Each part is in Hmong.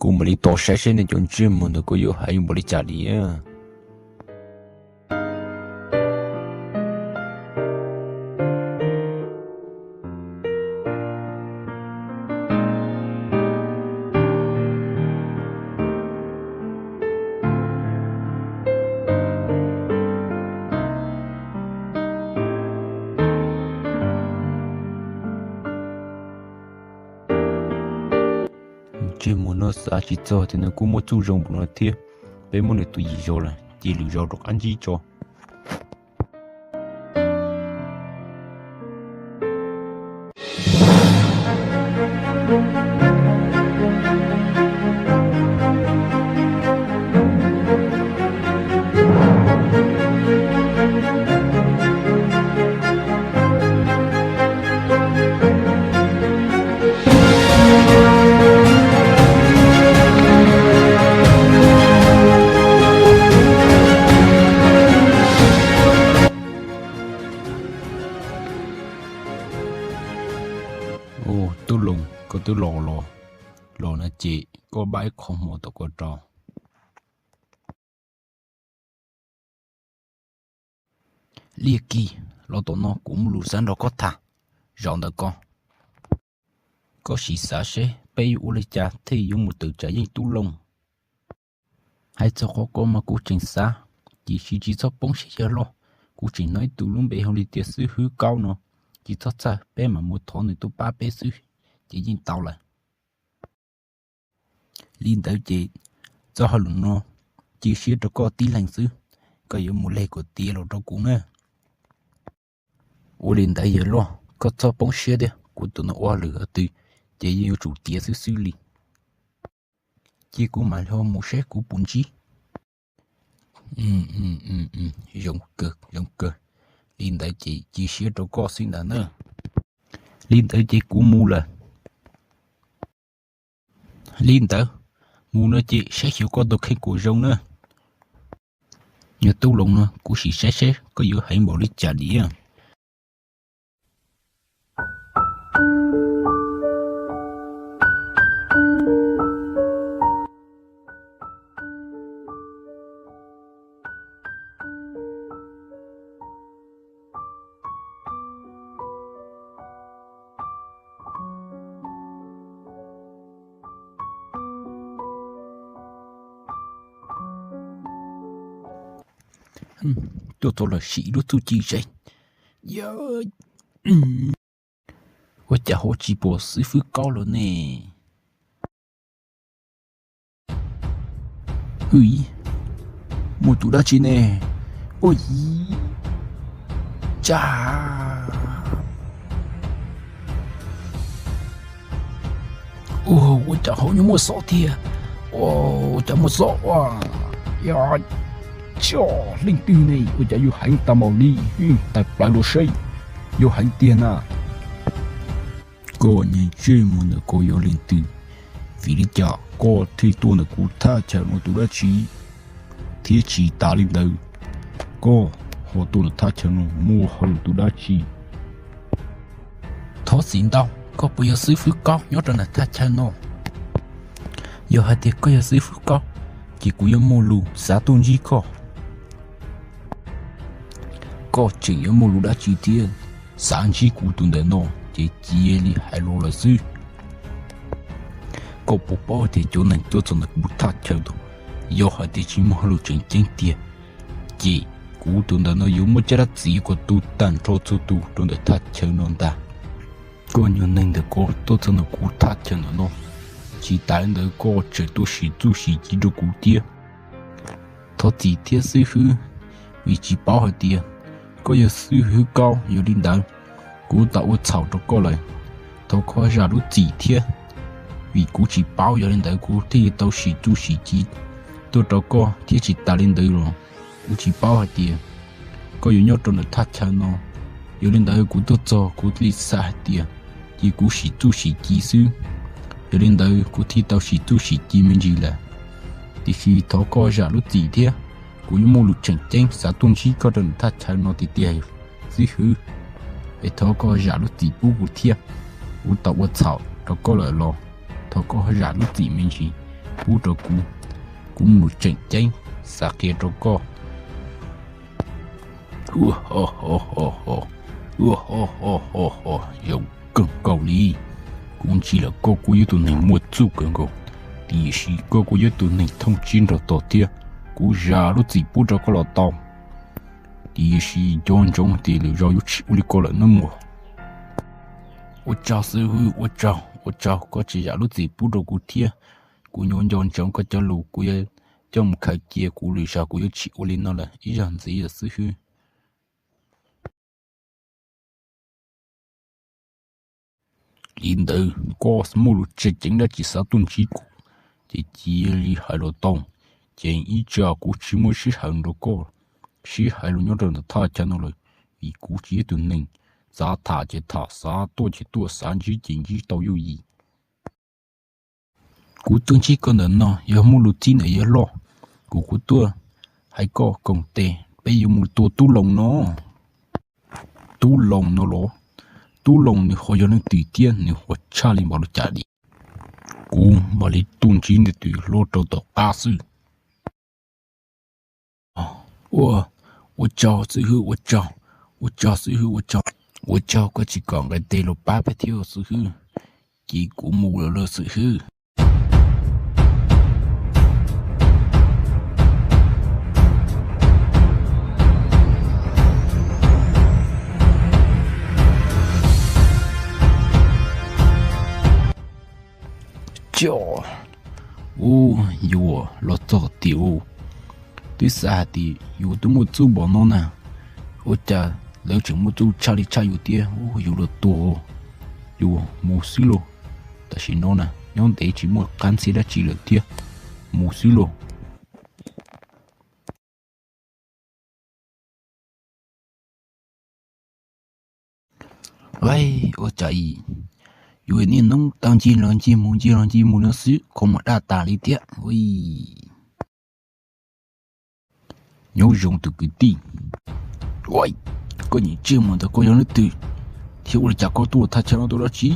Kuv mam li tos saib seb nej cov ntsej muag ntawd kuj yuav hais npaum li cas li. Ntsej muag no xav tsis txog tias nws kuj muaj txuj zoo npaum no thiab. Peb muab nws tua yim zaus lawm ces lwm zaus rov qab ntsib tso. Tub Loos, koj twb los los, los no ces koj pab ib qho hmo tom ko rau. Liaj Kis, los tom no kuv muaj lus xav nrog koj tham. Zaum ntawd ko, koj sim xav seb peb yuav ua li cas thiaj yuav mus tawm tsam yeej Tub Loos. Hais txog qhov ko mas kuv tseem xav, tiam sis tsis txhob poob siab yawg loj. Kuv tseem hnov ib tug lub npe hu li tias xib hwb Kaub no, tsis txhob txhawj, peb mam mus thov nws tuaj pab peb xwb ces yeej tau lawm. Li ntawd ces txoj hauj lwm no cia siab rau koj tib leeg xwb, koj yuav mus leg kom tiav los rau kuv na. Ua li ntawd yawg loj, koj txhob poob siab thiab, kuv tus no ua hauj lwm twg ces yeej yuav tsum tiav xwb xwb li. Cia kuv mam li ho mus seb kuv puas ntsib. Zoo kawg, zoo kawg. Li ntawd ces cia siab rau koj xwb ntag na. Li ntawd ces kuv mus lawm. Li ntawd, mus no ces saib xyuas koj tus kheej kom zoo na. Yog Tub Loos no kuv sim saib seb koj yuav heev npaum li cas li. Tuaj txog lawm, sim ib lub txuj ci seb. Ua cas ho tsis pom xib fwb Kaub lawm ne? Ui, muaj tus dab tsi ne? Ui, tsam, ua cas ho yuav muaj xob thiab? Ua cas muaj xob ua? Yog, leej twg ne? Ua cas yuav heev tag npaum li? Tawm plaws los seb, yuav heev tiag na. Koj niag ntsej muag ntawm koj yog leej twg? Vim li cas koj thiaj tuaj ntawm kuv thaj chaw no tus dab tsi? Thiab tsis tas li ntawd, koj ho tuaj ntawm thaj chaw no muaj hauj lwm tus dab tsi? Thov txim ntau, koj puas yog xib fwb Kaub nyob rau ntawm thaj chaw no? Yog hais tias koj yog xib fwb Kaub, ces kuv yuav muaj lus xav tuaj ntsib koj. Koj tseem yuav muaj lus dab tsi thiab? Xav ntsib kuv tus ntawm no ces cia li hais los lawm xwb. Koj puas paub tias cov neeg tuaj txog ntawm kuv thaj chaw no, yog hais tias tsis muaj hauj lwm tseem ceeb tiag, ces kuv tus ntawm no yuav muab caj dab txwv kom tu tag nrho txhua tus rau ntawm thaj chaw no ntag. Koj nyuag neeg ntawm ko tuaj txog ntawm kuv thaj chaw ntawm no, tsis tas li ntawd koj tseem tuaj sim txuj sim ci rau kuv thiab. Thov txim thiab xib hwb, vim tsis paub hais tias koj yog xib hwb Kaub, yog li ntawd kuv tau ua txhaum rau koj lawm. Thov koj zam lub txim thiab, vim kuv tsis paub, yog li ntawd kuv thiaj li tau sim txuj sim ci tuaj rau koj thiab. Tsis tas li ntawd los kuv tsis paub hais tias koj yuav nyob rau ntawm thaj chaw no, yog li ntawd kuv tuaj txog kuv thiaj li xav hais tias ces kuv sim txuj sim ci xwb, yog li ntawd kuv thiaj tau sim txuj sim ci me ntsis lawm. Tiam sis thov koj zam lub txim thiab, kuv yuav muaj lus tseem ceeb xav tuaj ntsib koj rau ntawm thaj chaw no tiag tiag xib hwb, es thov koj zam lub txim pub kuv thiab. Kuv tau ua txhaum rau koj lawm los thov koj zam lub txim me ntsis. pub rau kuv, kuv mus tseem ceeb xav qhia rau koj. Zoo kawg nkaus li, kuv ntsia lawm koj kuj yog tus neeg muaj txuj kawg nkaus, tiam sis koj kuj yog tus neeg thooj tsib nrog tog thiab. Kuv zam lub txim pub rau koj los tau, tiam sis nco ntsoov tias lwm zaus yuav tsis ua li ko lawm nawb mog. Ua tsaug xib hwb, ua tsaug, ua tsaug koj tseem zam lub txim pub rau kuv thiab. Kuv yuav nco ntsoov koj cov lus, kuv yuav coj mus khaws cia, kuv lwm zaus kuv yuav tsis ua li no lawm ib zaug ntxiv lawm xib hwb. Li ntawd koj muaj lus tseem ceeb dab tsi xav tuaj ntsib kuv, ces cia li hais los tau. Ces ib tsam kuv tsis muaj sij hawm nrog koj sib hais lus nyob rau ntawm thaj chaw no lawm, vim kuv tsis yog tus neeg xav tham ces tham, xav tuaj ces tuaj, xav ntsib ces ntsib tau yooj yim. Kuv tuaj ntsib koj ntawm no yog muaj lus txib ntawm yawg Hlob, kuv kuj tuaj hais koj koom tes peb yuav mus tua tub Loos no. Tub Loos no los? Tub Loos nws ho yog leej twg thiab nws ho tshaj li npaum li cas li? Kuv mam li tuaj ntsib ntawm tus yawg Hlob rau tom qab xwb. Ua, ua tsaug xib hwb, ua tsaug, ua tsaug xib hwb, ua tsaug, ua tsaug koj tsis kom nqaij tes los pab peb thiab xib hwb. Ces kuv mus lawm xib hwb. Coj, ub, yuav los txog tiag, twb xav hais tias yus twb muaj txuj npaum no na, ua cas lawv tseem muaj txuj tshaj li tshaj yus thiab, yus los tuag, yus mus xwb lauj. Tam sim no na nyob ntev tsis muaj qab ntxhiab dab tsi lawm thiab, mus xwb lauj. Ua cas ib, yus niaj hnub tau ncig los ncig mus ncig los ncig mus no xwb, kho mus daj tas li thiab. Nyob zoo tus kwv tij, koj nyiam tsiaj mus ntawd koj yog leej twg, thiab ua li cas koj tuaj thaj chaw no tuaj dab tsi?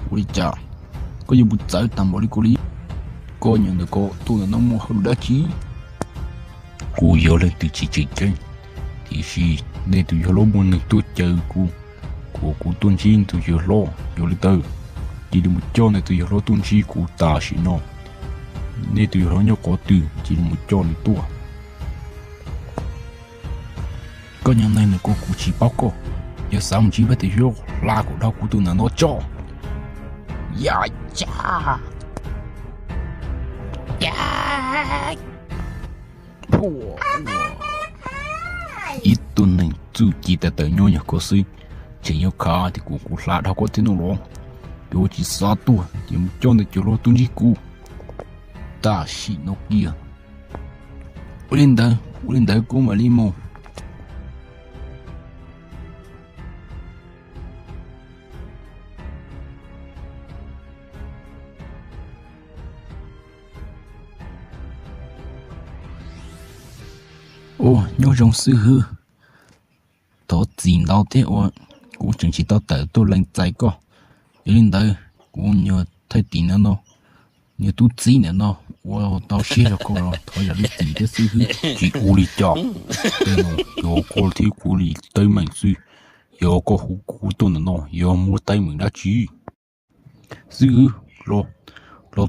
Ua li cas koj yuav mus txawv tag npaum li ko li? Koj nyob ntawm ko tuaj ntawm no muaj hauj lwm dab tsi? Kuv yog leej twg tsis tseem ceeb, tiam sis nej tus yawg hlob muaj neeg tuaj caw kuv, kuv kuv tuaj ntsib tus yawg hlob, yog li ntawd cia li mus coj nej tus yawg hlob tuaj ntsib kuv tam sim no. Nej tus yawg hlob nyob qhov twg cia li mus coj nws tuaj. Koj nyob neeg nws kuv kuv tsis paub koj, yog xav mus ntsib peb tus yawg hlob hla kom dhau kuv tus ntawm no tso. Ya, ya. Ib tug neeg txuj ci tawv tawv nyob yog koj xwb, tseem yuav khav tias kuv kuv hla dhau koj thiab no los? Yuav tsis xav tuaj ces mus coj ntawm cov hlob tuaj ntsib kuv tam sim no kiag. Ua li ntawd, ua li ntawd kuv mam li mus. Ua nyob zoo xib hwb, thov txim ntau thiab uas kuv tseem tsis tau tawm tuaj lees txais koj. Yog li ntawd kuv nyuag thaij tim ntawm no, nyuag tub txib ntawm no ua tau siab rau koj los thov zam lub txim thiab xib hwb. Tsis ua li cas, tej no yog koj thiab kuv li teeb meem xwb. Yog koj hu kuv tuaj ntawm no yog muaj teeb meem dab tsi? Xib hwb, los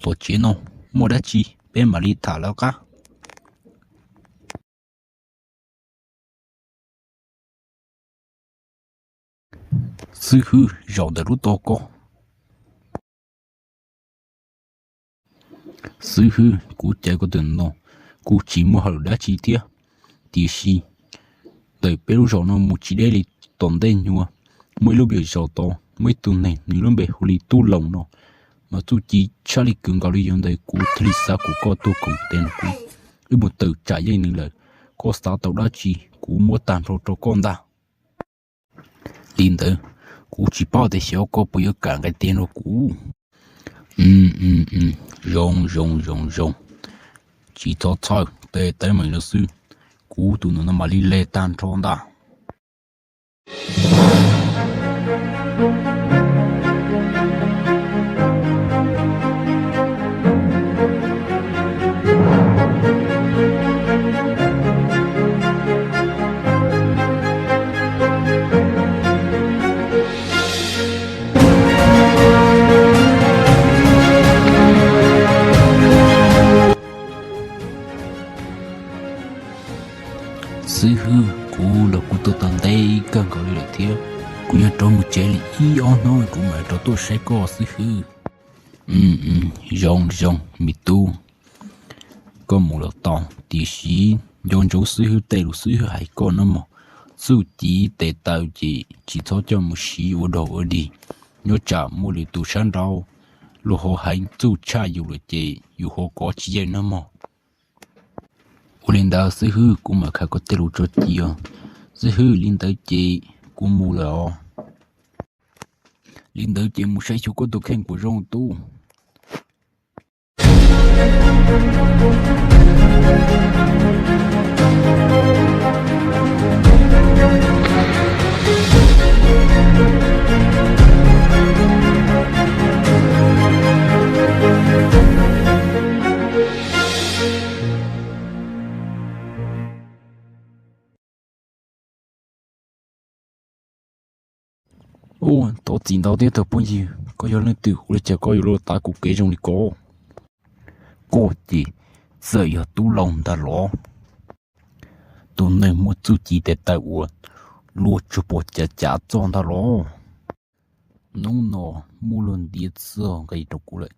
tom tsev no, muaj dab tsi peb mam li tham lawv qab. Xib hwb, zaum ntawm lub tog ko. Xib hwb, kuv caw koj tus no kuj tsis muaj hauj lwm dab tsi thiab, tiam sis ntawm peb lub zos no mus tsis deb li tom ntej nyuag, muaj ib lub zos tod muaj ib tug neeg nws lub npe hu li Tub Loos no, mas txuj ci tshaj li kawg nkaus li. Yog ntawd kuv thiaj li xav kom koj tuaj koom tes nrog kuv, wb mus tawm tsam yeej nws lawm. Koj xav tau dab tsi kuv muab tag nrho rau koj ntag. Li ntawd, kuv tsis paub tias xyov koj puas yuav kam nqaij tes nrog kuv. Zoo zoo zoo zoo, tsis txhob txhawj, tej teeb meem no xwb, kuv tus nus no mam li hle tag nrho ntag. Xib hwb, kuv los kuv tuaj tau ntev kawg nkaus li lawm thiab. Kuv yuav rov mus tsev li ib ob hnub kuv mam rov tuaj saib koj xib hwb. Zoo zoo me tub, koj mus los tau, tiam sis nco ntsoov xib hwb tej lus xib hwb hais koj no mog. Txuj ci tes taw ces tsis txhob coj mus siv ua dog ua dig, nyob tsam muaj lwm tus sab nraud luag ho hais txuj tshaj yus lawm ces yus ho kov tsis yeej no mog. Ua li ntawd xib hwb, kuv mam khaws koj tej lus tso ci os. Xib hwb, li ntawd ces kuv mus lawm os. Li ntawd ces mus saib xyuas koj tus kheej kom zoo tub. Ua, thov txim ntau thiab tus phooj ywg, koj yog leej twg ua li cas koj yuav los tav kuv kev zoo li ko? Koj ces txawm yog tub Loos ntag los? Tus neeg muaj txuj ci tes taw uas luag tsuas pom cav cav txog ntag los? Hnub no muaj luag ntiav txog nqi rau kuv lawm,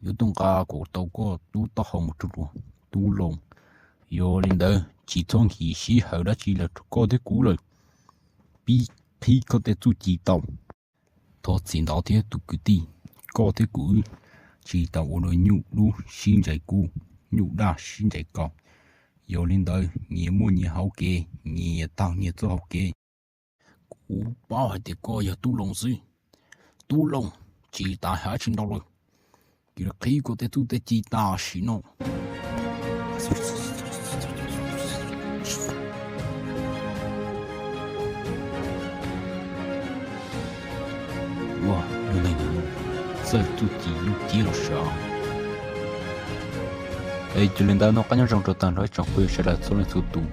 yuav tuaj nqa kom tau koj lub taub hau mus rau luag, tub Loos. Yog li ntawd tsis txhob nkim sij hawm dab tsi los rau koj thiab kuv lawm, pib qhib koj tej txuj ci tau. Thov txim ntau thiab tus kwv tij, koj thiab kuv tsis tau ua dua nyuj dub sib ntsais kub, nyuj daj sib ntsais kaus. Yog li ntawd nyias muaj nyias hauv kev, nyias taug nyias txoj hauv kev. Kuv paub hais tias koj yog tub Loos xwb. Tub Loos, tsis tas hais tsis ntau lawm, kuv yuav qhib koj tej txuj tej ci tam sim no. Ua, yog neeg txawj txuj ci lub ciab los sav. Es yog li ntawd noj qab nyob zoo rau tag nrho ib tsoom phooj ywg sawv daws txhua leej txhua tus,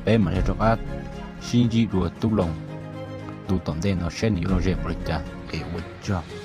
peb mam li rov qab sib ntsib dua tub Loos tus tom ntej no saib nws yuav los ze npaum li cas es ua tsaug.